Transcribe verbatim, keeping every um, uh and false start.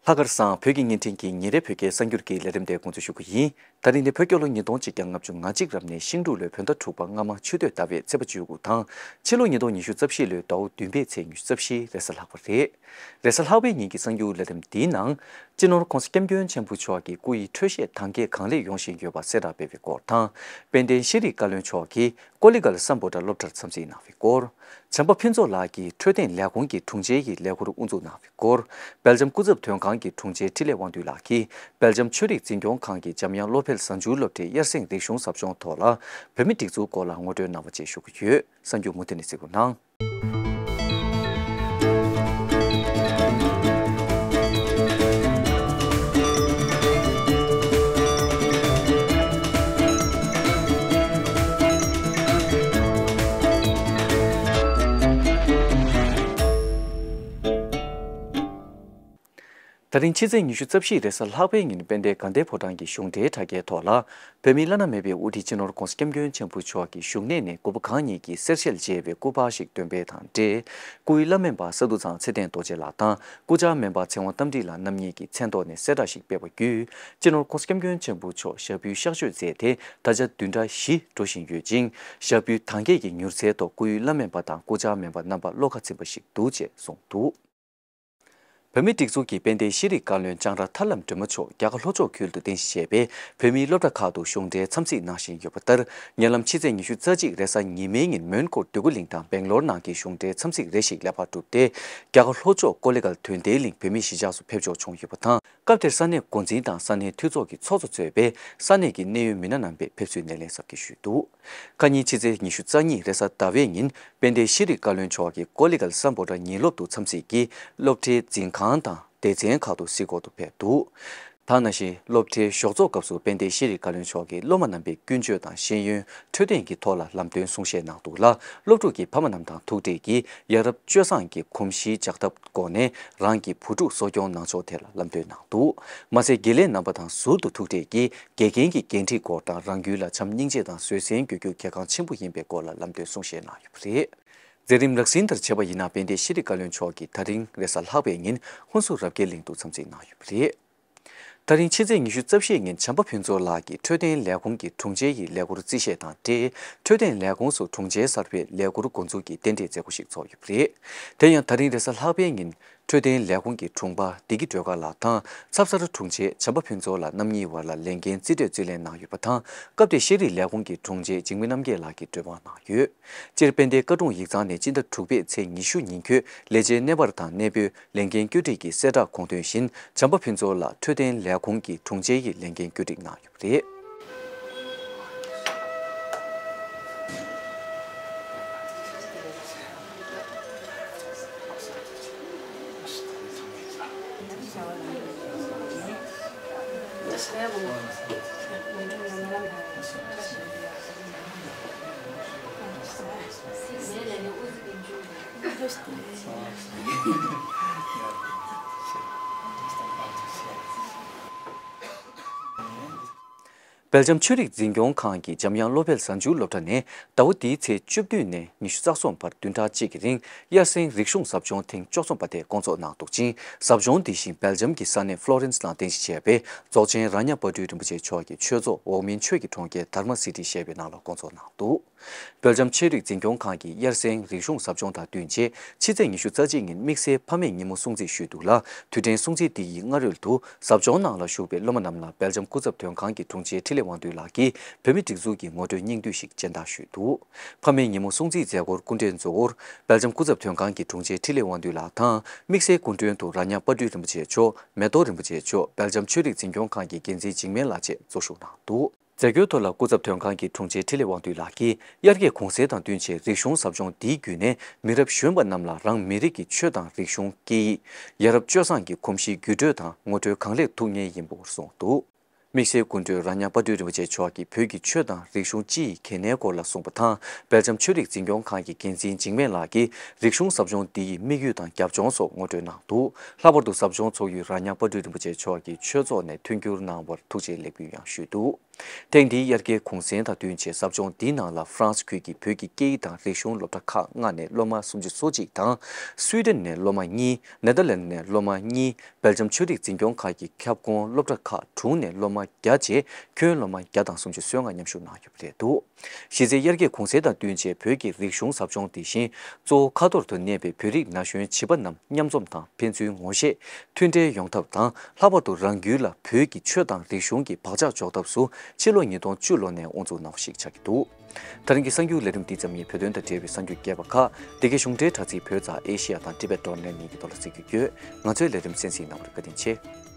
ལྷག་དཀར་བཟང་བོད་ཀྱི་བརྙན་འཕྲིན་གྱི་ཉིན་རེའི་བོད་སྐད་གསར་འགྱུར་གྱི་ལས་རིམ་དེ་འགོ་འཛུགས་ཞུ་གི་ཡིན། ད་རིང་ནི་བོད་རྒྱལ་ལོ་ཉིས་སྟོང་ཆིག་བརྒྱ་ལྔ་བཅུ་ང་གཅིག་རབ་གནས་ཤིང་འབྲུག་ལོའི་བོད་ཟླ་དྲུག་པ་སྔ་མ་ཆུ་སྟོད་ཟླ་བའི་ཚེས་པ་བཅུ་དགུ་དང་། ཕྱི་ལོ་ཉིས་སྟོང་ཉི་ཤུ་རྩ་བཞི་ལོའི་ཟླ་བ་བདུན་པའི་ཚེས་ཉི་ཤུ་རྩ་བཞི་རེས་གཟའ་ལྷག་པ་རེད། རེས་གཟའ་ལྷག་པའི་ཉིན་གྱི་གསར་འགྱུར་ལས་རིམ་འདིའི་ནང་། སྤྱི་ནོར་༧གོང་ས་༧སྐྱབས་མགོན་ཆེན་པོ་མཆོག་གི་སྐུ་ཡི་འཕྲོད་བཞེས་དང་གས་གང་ལེགས་ཡོང་བཞིན་ཡོད་པ་གསལ་བསྒྲགས་སྤེལ་བའི་སྐོར་དང་། དཔལ་ལྡན་ཤེས་རིག་བཀའ་བློན་མཆོག་གིས་ཀོ་ལི་གལ་སམ་བྷོ་ཊ་སློབ་གྲྭར་འཚམས་གཟིགས་གནང་བའི་སྐོར། བྱམས་པ་ཕུན་ཚོགས་ལགས་ཀྱིས་འཕྲོད་བསྟེན་ལས་ཁུངས་ཀྱི་དྲུང་ཆེ་ཡི་ལས་ཁུར་དབུ་འཛུགས་གནང་བའི་སྐོར། སྦེལ་ཇམ་སྐུ་ཚབ་དོན་ཁང་གི་དྲུང་ཆེ་འཕྲིན་ལས་དབང་འདུས་ལགས་ཀྱིས་སྦེལ་ཇམ་ཆོས་རིག་འཛིན་སྐྱོང་ཁང་གི་འཇམ་དབྱངས་བློ་འཕེལ་གཟའ་མཇུག་སློབ་གྲྭའི་དབྱར་གསེང་རིག་གཞུང་ཟབ་སྦྱོང་ཐོག་ལ་བོད་མི་སྒྲིག་འཛུགས་སྐོར་ལ་ངོ་སྤྲོད་གནང་བ་བཅས་ཞུ་གི་ཡོད། གསར་འགྱུར་མུ་མཐུད་ནས་གཟིགས་རོགས་གནང་། ད་རིང་ཕྱི་ཚེས་ཉི་ཤུ་རྩ་བཞི་རེས་གཟའ་ལྷག་པའི་ཉིན་དཔལ་ལྡན་དགའ་ལྡན་ཕོ་བྲང་གི་གཞུང་འབྲེལ་དྲ་རྒྱའི་ཐོག་ལ། བོད་མིའི་བླ་ན་མེད་པའི་དབུ་ཁྲིད་སྤྱི་ནོར་༧གོང་ས་༧སྐྱབས་མགོན་ཆེན་པོ་མཆོག་གི་བཞུགས་གནས་ནས་སྐུ་པར་གང་ཉིད་ཀྱིས་གསལ་བཤད་མཛད་པའི་སྐུ་པར་ཞིག་འདོན་སྤེལ་དང་འབྲེལ། སྐུའི་བླ་སྨན་པ་ས་འདུ་ཚང་ཚེ་བརྟན་རྡོ་རྗེ་ལགས་དང་སྐུ་བཅར་སྨན་པ་ཚེ་དབང་རྟ་མགྲིན་ལགས་རྣམ་གཉིས་ཀྱི་མཚན་ཐོག་ནས་གསལ་བསྒྲགས་ཤིག་སྤེལ་བ་བརྒྱུད། སྤྱི་ནོར་༧གོང་ས་༧སྐྱབས་མགོན་ཆེན་པོ་མཆོག་ཞབས་བརྟན་གཤགས་བཅོས་མཛད་དེ་ད་ཆ་བདུན་ཕྲག་བཞི་འགྲོ་བཞིན་ཡོད་ཅིང་། ཞབས་བརྟན་གྱི་མྱུར་ཚད་ཐོག་སྐུའི་བླ་སྨན་པ་དང་སྐུ་བཅར་སྨན་པ་རྣམ་པ་བློ་ཁ་ཚིམ་པ་ཞིག་འདུག་ཅེས་གསུངས་འདུག། བོད་མིའི་སྒྲིག་འཛུགས་ཀྱི་དཔལ་ལྡན་ཤེས་རིག་བཀའ་བློན་ལྕང་ར་ཐར་ལམ་སྒྲོལ་མ་མཆོག་རྒྱ་གར་ལྷོ་ཕྱོགས་ཁུལ་དུ་རྟེན་གཞི་བྱས་པའི་བོད་མིའི་སློབ་གྲྭ་ཁག་ཏུ་གཞུང་འབྲེལ་འཚམས་གཟིགས་གནང་བཞིན་ཡོད་པ་ལྟར། ཉེ་ལམ་ཕྱི་ཚེས་ཉི་ཤུ་རྩ་གཅིག་རེས་གཟའ་ཉི་མའི་ཉིན་མོན་གྷོ་འདོད་རྒུ་གླིང་དང་སྦེང་ལོར་ནང་གི་གཞུང་འབྲེལ་འཚམས་གཟིགས་རེ་ཞིག་ལེགས་པར་གྲུབ་སྟེ། རྒྱ་གར་ལྷོ་ཕྱོགས་ཀོ་ལི་གལ་དོན་ལྡན་གླིང་བོད་མིའི་གཞིས་ཆགས་སུ་ཕེབས་འབྱོར་བྱུང་ཡོད་པ་དང་། སྐབས་དེར་ས་གནས་འགོ་འཛིན་དང་ས་གནས་འཐུས་ཚོགས་ཀྱི་ཚོགས་གཙོ་གཙོས་པའི་ས་གནས་ཀྱི་གནད་ཡོད་མི་སྣ་རྣམ་པས་ཕེབས་བསུའི་སྣེ་ལེན་གཟབ་རྒྱས་ཞུས་འདུག། ཁ་ཉིན་ཕྱི་ཚེས་ཉི་ཤུ་རྩ་གཉིས་རེས་གཟའ་ཟླ་བའི་ཉིན་དཔལ་ལྡན་ཤེས་རིག་བཀའ་བློན་མཆོག་གིས་ཀོ་ལི་གལ་སམ་བྷོ་ཊ་ཉིན་སློབ་ཏུ་འཚམས་གཟིགས་ཀྱིས་སློབ་གྲྭའི་འཛིན་ཁང་དང་སྡེ་ཚན་ཁག་ཏུ་གཟིགས་སྐོར་དུ་ཕེབས་འདུག། ད་ནང་བཞིན་སློབ་གྲྭའི་ཞོགས་ཚོགས་སྐབས་སུ་དཔལ་ལྡན་ཤེས་རིག་བཀའ་བློན་མཆོག་གིས་སློབ་མ་རྣམ་པའི་ཀུན་སྤྱོད་དང་ཤེས་ཡོན། འཕྲོད་བསྟེན་གྱི་ཐོག་ལ་ལམ་སྟོན་གསུང་བཤད་གནང་འདུག་ལ། སློབ་ཕྲུག་གི་ཕ་མ་རྣམས་དང་ཐུག་འཕྲད་ཀྱིས་ཡ་རབས་སྤྱོད་བཟང་གི་གོམས་གཤིས་འཇགས་ཐབས་སྒོ་ནས་རང་གི་བུ་ཕྲུག་གསོ་སྐྱོང་གནང་ཕྱོགས་ཐད་ལ་ལམ་སྟོན་གནང་འདུག། མ་ཟད་དགེ་ལས་རྣམ་པ་དང་ཟུར་དུ་ཐུག་འཕྲད་ཀྱིས་དགེ་རྒན་གྱི་འགན་འཁྲི་སྐོར་དང་རང་རྒྱུད་ལ་བྱམས་སྙིང་རྗེ་དང་བཟོད་བསྲན་དགོས་རྒྱུ་གལ་འགངས་ཆེན་པོ་ཡིན་པའི་སྐོར་ལ་ལམ་སྟོན་གསུང་བཤད་གནང་ཡོད་པ་རེད། མཛད་རིམ་རགས་ཟིན་ལྟར་བྱས་པ་ཡིན་ན་དཔལ་ལྡན་ཤེས་རིག་བཀའ་བློན་མཆོག་གིས་ད་རིང་རེས་གཟའ་ལྷག་པའི་ཉིན་ཧུན་སུར་རབ་རྒྱས་གླིང་དུ་འཚམས་གཟིགས་གནང་ཡོད་པ་རེད། ད་རིང་ཕྱི་ཚེས་ཉི་ཤུ་རྩ་བཞིའི་ཉིན་བྱམས་པ་ཕུན་ཚོགས་ལགས་ཀྱིས་འཕྲོད་བསྟེན་ལས་ཁུངས་ཀྱི་དྲུང་ཆེ་ཡི་ལས་ཁུར་རྩིས་བཞེས་དང་འབྲེལ། འཕྲོད་བསྟེན་ལས་ཁུངས་སུ་དྲུང་ཆེ་གསར་པའི་ལས་ཁུར་འགོ་འཛུགས་ཀྱི་རྟེན་འབྲེལ་མཛད་སྒོ་ཞིག་ཚོགས་ཡོད་པ་རེད། དེ་ཡང་ད་རིང་རེས་གཟའ་ལྷག་པའི་ཉིན་འཕྲོད་བསྟེན་ལས་ཁུངས་ཀྱི་དྲུང་པ་བདེ་སྐྱིད་སྒྲོལ་དཀར་ལགས་དང་ཚབ་གསར་དྲུང་ཆེ་བྱམས་པ་ཕུན་ཚོགས་ལགས་རྣམ་གཉིས་བར་ལ་ལས་འགན་རྩིས་སྤྲོད་རྩིས་ལེན་གནང་ཡོད་པ་དང་། སྐབས་དེར་ཤེས་རིག་ལས་ཁུངས་ཀྱི་དྲུང་ཆེ་འཇིགས་མེད་རྣམ་རྒྱལ་ལགས་ཀྱིས་གྲོས་བགོས་གནང་ཡོད། སྤྱིར་དཔལ་ལྡན་བཀའ་དྲུང་ཡིག་ཚང་ནས་སྤྱི་ཟླ་དྲུག་པའི་ཚེས་ཉི་ཤུ་ཉིན་འཁོད་ལས་བྱའི་གནས་བབ་དང་གནས་སྤོས། ལས་འགན་བཀོད་སྒྲིག་གི་གསལ་བསྒྲགས་དགོངས་དོན་བཞིན་བྱམས་པ་ཕུན་ཚོགས་ལགས་འཕྲོད་བསྟེན་ལས་ཁུངས་ཀྱི་དྲུང་ཆེ་ཡི་ལས་འགན་བཀོད་སྒྲིག་གནང་ཡོད་པ་རེད། སྦེལ་ཇམ་ཆོས་རིག་འཛིན་སྐྱོང་ཁང་གི་འཇམ་དབྱངས་བློ་འཕེལ་གཟའ་མཇུག་སློབ་གྲྭ་ནས་ཟླ་བ་འདིའི་ཚེས་བཅུ་བདུན་ནས་ཉི་ཤུ་རྩ་གསུམ་བར་བདུན་ཕྲག་གཅིག་གི་རིང་དབྱར་གསེང་རིག་གཞུང་ཟབ་སྦྱོང་ཐེངས་བཅུ་གསུམ་པ་དེ་སྐོང་ཚོགས་གནང་འདུག་ཅིང་། ཟབ་སྦྱོང་འདི་བཞིན་སྦེལ་ཇམ་གྱི་ས་གནས་ཕློ་རེན་སི་ནང་རྟེན་གཞི་བྱས་པའི་རྫོགས་ཆེན་རཱ་ཉ་པ་ཏུའི་རིན་པོ་ཆེ་མཆོག་གི་ཆོས་ཚོགས་འོག་མིན་ཆོས་ཀྱི་གྲོང་ཁྱེར་དྷར་མ་སི་ཏི་ཞེས་པའི་ནང་ལ་སྐོང་ཚོགས་གནང་འདུག། སྦེལ་ཇམ་ཆོས་རིག་འཛིན་སྐྱོང་ཁང་གིས་དབྱར་གསེང་རིག་གཞུང་ཟབ་སྦྱོང་དང་བསྟུན་ཆེད་ཕྱི་ཚེས་ཉི་ཤུ་རྩ་གཅིག་ཉིན་དམིགས་བསལ་ཕ་མེས་ཉིན་མོ་སྲུང་བརྩི་ཞུས་འདུག་ལ། དུས་དྲན་སྲུང་བརྩི་འདི་ཡི་སྔ་རོལ་དུ་ཟབ་སྦྱོང་ནང་ལ་ཞུགས་པའི་སློབ་མ་རྣམས་ལ་སྦེལ་ཇམ་སྐུ་ཚབ་དོན་ཁང་གི་དྲུང་ཆེ་འཕྲིན་ལས་དབང་འདུས་ལགས་ཀྱིས་བོད་མི་སྒྲིག་འཛུགས་ཀྱི་ངོ་སྤྲོད་སྙིང་བསྡུས་ཤིག་སྦྱིན་བདག་ཞུས་འདུག། ཕ་མེས་ཉིན་མོ་སྲུང་བརྩིའི་མཛད་སྒོར་སྐུ་མགྲོན་གཙོ་བོར་སྦེལ་ཇམ་སྐུ་ཚབ་དོན་ཁང་གི་དྲུང་ཆེ་འཕྲིན་ལས་དབང་འདུས་ལགས་དང་། དམིགས་བསལ་སྐུ་མགྲོན་དུ་རཱ་ཉ་པ་ཏུའི་རིན་པོ་ཆེ་མཆོག། མེ་ཏོག་རིན་པོ་ཆེ་མཆོག། སྦེལ་ཇམ་ཆོས་རིག་འཛིན་སྐྱོང་ཁང་གི་འགན་འཛིན་འཇིགས་མེད་ལགས་བཅས་གཙོ་བཞུགས་གནང་འདུག། མཛད་སྒོའི་ཐོག་ལ་སྐུ་ཚབ་དོན་ཁང་གི་དྲུང་ཆེ་འཕྲིན་ལས་དབང་འདུས་ལགས་ཀྱིས་དབྱར་སྐྱེས་གུང་སེང་དང་བསྟུན་ཆེད་རིག་གཞུང་ཟབ་སྦྱོང་འདིའི་བརྒྱུད་ནས་མི་རབས་གཞོན་པ་རྣམས་ལ་རང་མི་རིགས་ཀྱི་ཆོས་དང་རིག་གཞུང་སྐད་ཡིག་ཡ་རབས་སྤྱོད་བཟང་གི་གོམས་གཤིས་བརྒྱུད་སྤྲོད་དང་ངོ་སྤྲོད་གང་ལེགས་ཐུབ་ངེས་ཡིན་པར་གསུངས་འདུག། དམིགས་བསལ་སྐུ་མགྲོན་རཱ་ཉ་པ་ཏུའི་རིན་པོ་ཆེ་མཆོག་གིས་བོད་ཀྱི་ཆོས་དང་རིག་གཞུང་སྤྱི་ཡི་གལ་གནད་སྐོར་ལ་གསུངས་པ་དང་། སྦེལ་ཇམ་ཆོས་རིག་འཛིན་སྐྱོང་ཁང་གི་འགན་འཛིན་འཇིགས་མེད་ལགས་ཀྱིས་རིག་གཞུང་ཟབ་སྦྱོང་འདི་ཡི་དམིགས་ཡུལ་དང་རྒྱབ་ལྗོངས་སོགས་ངོ་སྤྲོད་གནང་འདུག་ལྷག་པར་དུ་ཟབ་སྦྱོང་ཚོགས་ཡུལ་རཱ་ཉ་པ་ཏུའི་རིན་པོ་ཆེ་མཆོག་གིས་ཆོས་ཚོགས་ནས་མཐུན་འགྱུར་གནང་བར་ཐུགས་རྗེ་ལེགས་འབུལ་ཡང་ཞུས་འདུག་ཐེངས་འདིའི་དབྱར་ཁའི་གུང་སེང་དང་བསྟུན་བྱས་ཟབ་སྦྱོང་འདིའི་ནང་ལ་ཧྥ་རན་སི་ཁུལ་གྱི་བོད་ཀྱི་སྐད་ཡིག་དང་རིག་གཞུང་སློབ་གྲྭ་ཁག་ལྔ་ནས་སློབ་མ་སུམ་ཅུ་སོ་གཅིག་དང་། སུའི་ཌེན་ནས་སློབ་མ་གཉིས། ནེ་དར་ལེན་ནས་སློབ་མ་གཉིས། སྦེལ་ཇམ་ཆོས་རིག་འཛིན་སྐྱོང་ཁང་གི་ཁྱབ་ཁོངས་སློབ་གྲྭ་ཁག་དྲུག་ནས་སློབ་མ་བརྒྱ་བཅས་ཁྱོན་སློབ་མ་བརྒྱ་དང་སུམ་ཅུ་སོ་ལྔ་མཉམ་ཞུགས་གནང་ཡོད་པ་རེད་འདུག་གཞི་རྩའི་དབྱར་ཁའི་གུང་སེང་དང་བསྟུན་བྱས་བོད་ཀྱི་རིག་གཞུང་ཟབ་སྦྱོང་དེ་བཞིན་གཙོ་བོ་ཁ་ཐོར་དུ་གནས་པའི་བོད་རིགས་ན་གཞོན་བྱིས་པ་རྣམས་མཉམ་འཛོམས་དང་ཕན་ཚུན་ངོ་ཤེས་མཐུན་འབྲེལ་ཡོང་ཐབས་དང་། ལྷག་པར་དུ་རང་རྒྱུད་ལ་བོད་ཀྱི་ཆོས་དང་རིག་གཞུང་གི་བག་ཆགས་འཇོག་ཐབས་སུ་ཕྱི་ལོ་ཉིས་སྟོང་བཅུ་ལོ་ནས་དབུ་འཛུགས་གནང་བ་ཞིག་ཆགས་ཀྱི་འདུག་ད་རིང་གི་གསར་འགྱུར་ལས་རིམ་འདི་ཙམ་ཡིན། བོད་དོན་དང་འབྲེལ་བའི་གསར་འགྱུར་རྒྱས་པ་ཁག་འདི་གའི་གཞུང་འབྲེལ་དྲ་ཚིགས་བོད་ཙ་ཨེ་ཤི་ཡ་དང་ཊི་བེ་ཊི་ཌོ་ཊི་ནེ་ཊི་གཉིས་ཀྱི་ཐོག་ལ་གཟིགས་རྒྱུ་ཡོད། ང་ཚོའི་ལས་རིམ་གསན་གཟིགས་གནང་བར་བཀའ་དྲིན་ཆེ།